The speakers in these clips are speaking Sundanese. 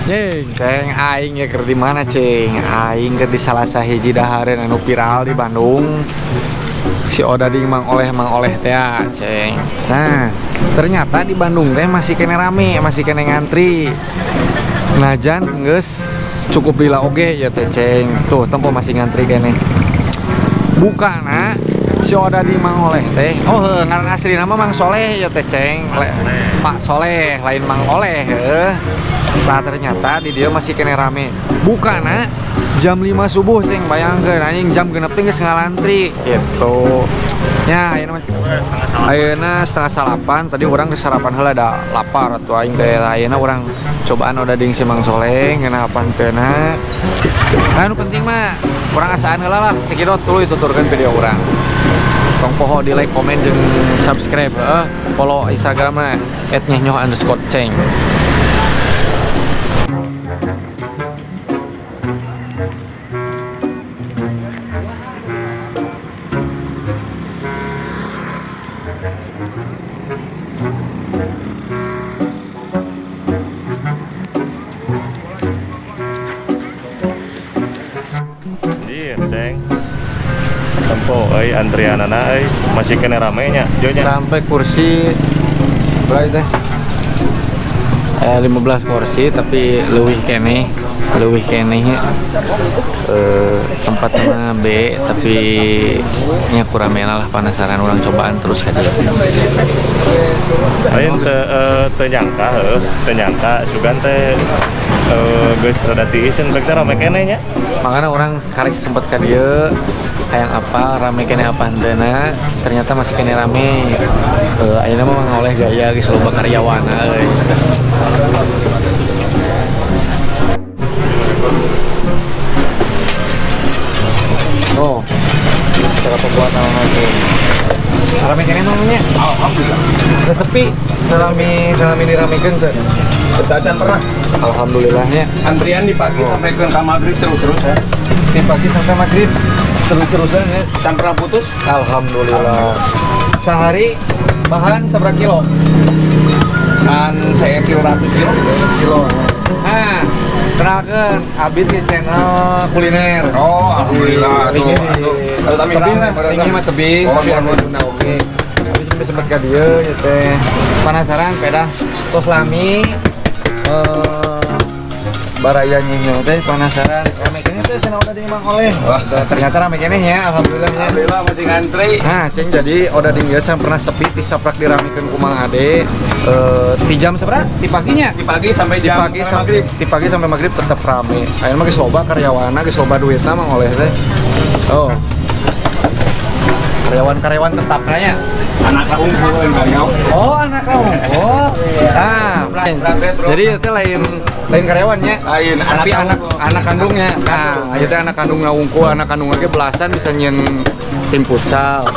Ceng, ceng aing ya keur di mana ceng? Aing keur di salah sahiji dahareun anu viral di Bandung. Si Odading Mang Oleh teh ceng. Nah, ternyata di Bandung teh masih kene rame, masih kene ngantri. Najan geus cukup lila oge ya teh ceng. Tuh, tempo masih ngantri kene. Bukana si Odading Mang Oleh teh. Oh, heuh, ngaran asli nama Mang Soleh ya teh ceng. Pak Soleh, lain Mang Oleh heuh. Nah, ternyata di dia masih kene rame. Bukana jam 5 subuh ceng, bayangkeun anjing jam 6 teh geus ngalantri gitu. Nya ayeuna mah ayeuna 7:30 tadi urang geus sarapan heula da lapar atuh aing teh. Ayeuna urang cobaan odading si Mang Soleh ngeunah apa henteu. Nah, nu penting mah urang asaan heula lah, cekidot tuluy tuturkeun video urang. Tong poho di like, komen jeung subscribe, heeh. Follow Instagramna @nyehnyoh_ceng. Iya, ceng. Tempo euy antrianana euy masih kena ramenya, jonya. Sampai kursi berapa teh? 15 kursi tapi leuwih keneh nya. Tempatnya B tapi nya kurang lah, penasaran orang cobaan terus aja. Lain teu nyangka heuh, teu nyangka sugan teh geus rada tiiseun bek teh rame keneh nya. Makanya orang karek sempet ka dieu hayang apa rame keneh apa henteuna, ternyata masih keneh rame. Ayeuna mah mangoleh gaya geus loba karyawan euy. Oh, cara pembuatan nasi. Rame keneh namanya? Alhamdulillah. Udah sepi, salami diramekeun teh. Betacan pernah. Alhamdulillahnya. Antrian di pagi sampai ke maghrib terus-terus ya. Di pagi sampai maghrib terus-terusan ya. Sampai pernah putus. Alhamdulillah. Sehari bahan seberapa kilo? Kan saya 300 kilo. Kilo. Nah, kenalkan Abid di channel kuliner. Oh, alhamdulillah. Tuh, tebing lah, tinggi mah tebing, tapi anu Sunda oge. Abi sampai sempat ka dieu ya teh. Penasaran pedah tos lami baraya nyinyong teh penasaran rame keneh teh cenah Odading Mang Oleh. Wah, ternyata rame keneh nya, alhamdulillah nya. Alhamdulillah masih ngantri. Nah, ceng jadi Odading ieu can pernah sepi ti saprak diramekeun ku Mang Ade. Ti jam sabaraha? Ti paginya? Ti pagi sampai jam pagi sampai maghrib. Ti pagi sampai maghrib tetep rame. Ayeuna mah geus loba karyawanna, geus loba duitna Mang Oleh teh. Oh. Karyawan-karyawan tetap nya. Anak unggul yang karyawan. Oh, anak unggul. Nah, jadi itu lain karyawannya. Lain, tapi anak kandungnya. Nah, itu anak kandung unggul, anak kandung lagi belasan bisa nyen tim futsal.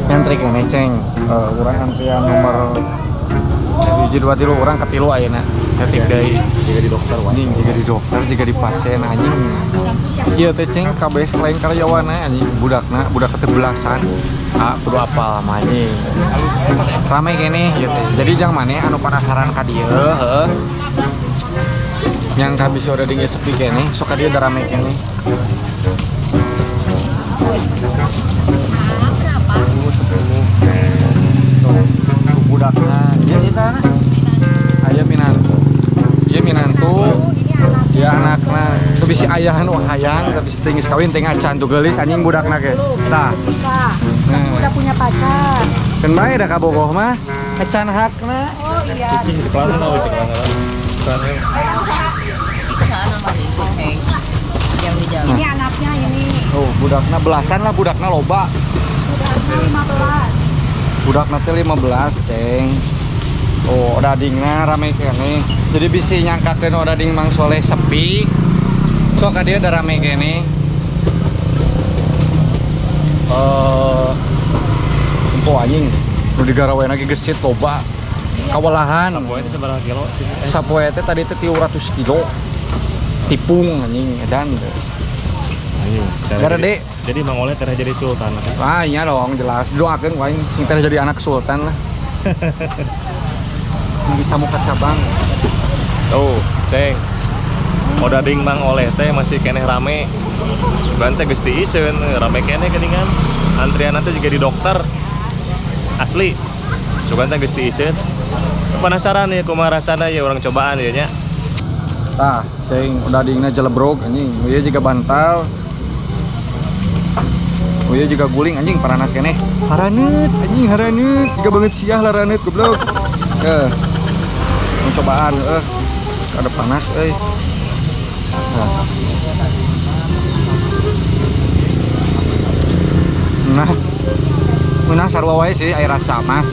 Ngantri keneh ceng, urang antrian nomor 1 2 3 urang katilu ayeuna. Tetip deui jiga di dokter anjing, jiga di dokter, jiga di pasien anjing. Ieu teh ceng kabeh lain karyawan anjing, budakna, budak teh belasan. Ah, kudu apal mah anjing. Rame keneh ieu teh. Jadi jang maneh anu penasaran ka dieu heuh. Yang kabeh udah dingin sepi keneh, sok ka dieu da rame keneh. Tuh, budakna. Ya, di sana. Aya minantu. Ieu minantu. Ieu anakna. Tuh bisi ayah nu hayang, tapi si tingis kawin teh ngacan tuh geulis anjing budakna ge. Tah. Nah. Udah punya pacar. Keun bae da kabogoh mah. Acan hakna. Oh iya. Ini anaknya ini. Oh, budakna belasan lah, budakna loba. Budakna 15. Budakna teh 15, ceng. Oh, odadingna rame keneh. Jadi bisi nyangkakeun odading Mang Soleh sepi. Sok ka dieu da rame keneh. Empo anjing nu digarawe lagi gesit loba. Kawalahan. Sapoe teh sabaraha kilo? Sapoe teh tadi teh 300 kilo. Tipung anjing edan. Anjing. Garede. Jadi Mang Oleh teh jadi sultan. Ah iya dong jelas. Doakeun ku aing sing teh jadi anak sultan lah. Bisa muka cabang. Tuh, ceng. Odading Mang Oleh teh masih keneh rame. Sugan teh geus tiiseun, rame keneh geuningan. Antrian teh juga di dokter. Asli. Sugan teh geus tiiseun. Penasaran ya kumaha rasana ya urang cobaan ya nya. Tah, ceng odadingna jelebrog anjing. Ieu juga bantal. Oh iya juga guling anjing paranas keneh. Haraneut anjing haraneut, jiga banget siah laraneut goblok. Heh. Mau cobaan heuh. Ada panas euy. Nah. Nah. Nah sarua wae sih aya rasa mah.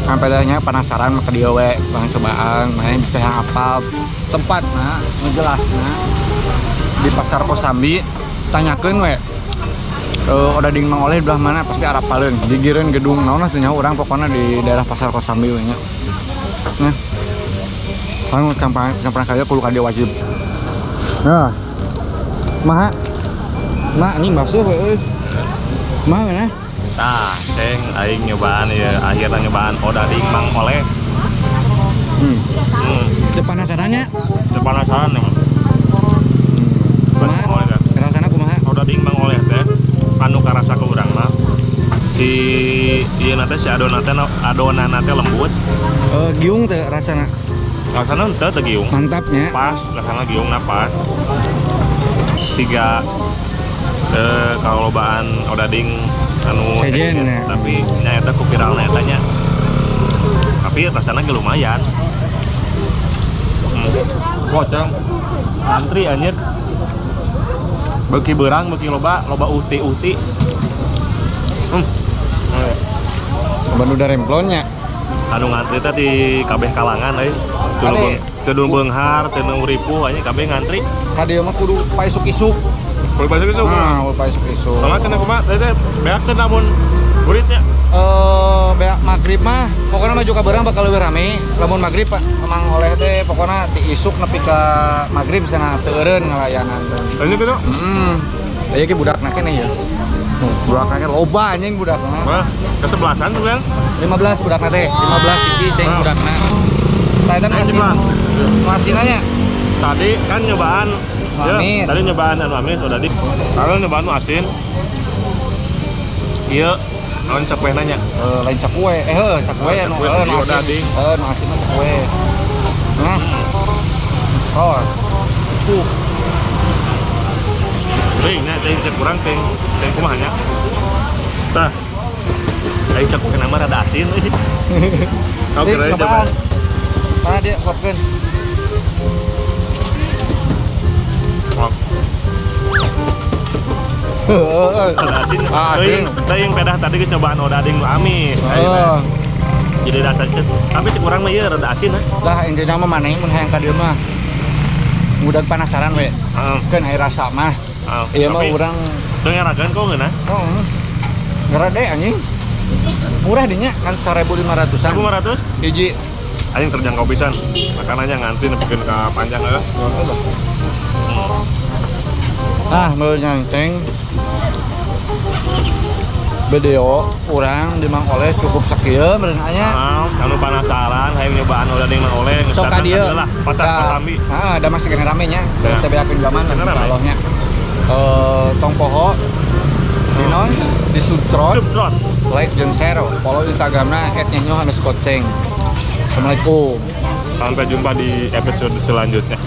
Sampai nya penasaran mah ka dieu we, bang cobaan, maneh bisa yang hafal tempatna, nu jelasna di Pasar Kosambi, tanyakeun we. Odading Mang Oleh belah mana pasti arapaleun. Gigireun gedung naon lah teu nyaho urang pokona di daerah Pasar Kosambi we nya. Nah. Anu campan kaya kudu ka dieu wajib. Nah. Maha? Nah, anjing basuh we euy. Maha mana? Tah, ceng aing nyobaan ya, akhirnya nyobaan odading Mang Oleh. Teu penasarannya? Teu penasaran emang. Kumaha? Rasana kumaha? Odading Mang Oleh teh anu karasa ke urang mah si ieu na teh si adonanna teh lembut. Giung teh rasana. Rasana henteu teh giung. Mantapnya. Pas, rasana giungna pas. Siga kalobaan odading anu sejen ya. Tapi nya eta ku viralna eta nya. Tapi rasana ge lumayan. Pocong antri anjir. Beuki beurang, beuki loba, loba uti-uti. Loba nu daremplonnya. Anu ngantri teh di kabeh kalangan euy. Teu nu beunghar, teu nu ripuh anjing kabeh ngantri. Ka dieu mah kudu paisuk-isuk. Kudu paisuk-isuk. Nah, kudu paisuk-isuk. Soalnya cenah kumaha teh teh beakeun lamun buritnya. Beak magrib mah pokoknya maju ka beurang bakal leuwih rame. Lamun magrib Pak, Mang Oleh teh pokoknya ti isuk nepi ka magrib cenah teu eureun ngalayanan. Lanjut gitu? Heeh. Aya ge budakna keneh ya. Budakna ge loba anjing budakna. Wah, kesebelasan tuh kan? 15 budakna teh, 15 hiji ceng budakna. Saya teh masih masih nanya. Tadi kan nyobaan ya, tadi nyobaan anu amis udah di. Kalau nyobaan anu asin. Iya, naon cakwe nanya? Lain cakwe. Heuh, cakwe anu anu asin. Nu asin mah cakwe. Nah. Oh. Teuing nya teuing cek kurang teuing teuing kumaha nya. Tah. Aing cakwe nama rada asin euy. Oke, coba. Mana dia kuapkeun? Rada asin. Teuing pedah tadi geus nyobaan odading nu amis. Jadi rasa tapi cek urang mah ieu rada asin ah. Lah intinya mah maneh mun hayang ka dieu mah. Ngudag penasaran we. Keun aya rasa mah. Ieu mah urang teu ngarakeun kok ngeunah. Heeh. Ngerade anjing. Murah dinya kan 1.500-an. 1.500? Hiji. Anjing terjangkau pisan. Makanannya ngantri nepikeun ka panjang heuh. Ah, menurut nyanceng video urang di Mang Oleh cukup sakieu meureun nya. Anu penasaran hayang nyobaan odading Mang Oleh geus sok ka dieu lah pasar Kosambi. Heeh, da masih kena rame nya. Teu beakeun zaman insyaallah nya. Tong poho di non di subscribe, like jeung share, follow Instagramna @nyehnyoh_ceng. Assalamualaikum. Sampai jumpa di episode selanjutnya.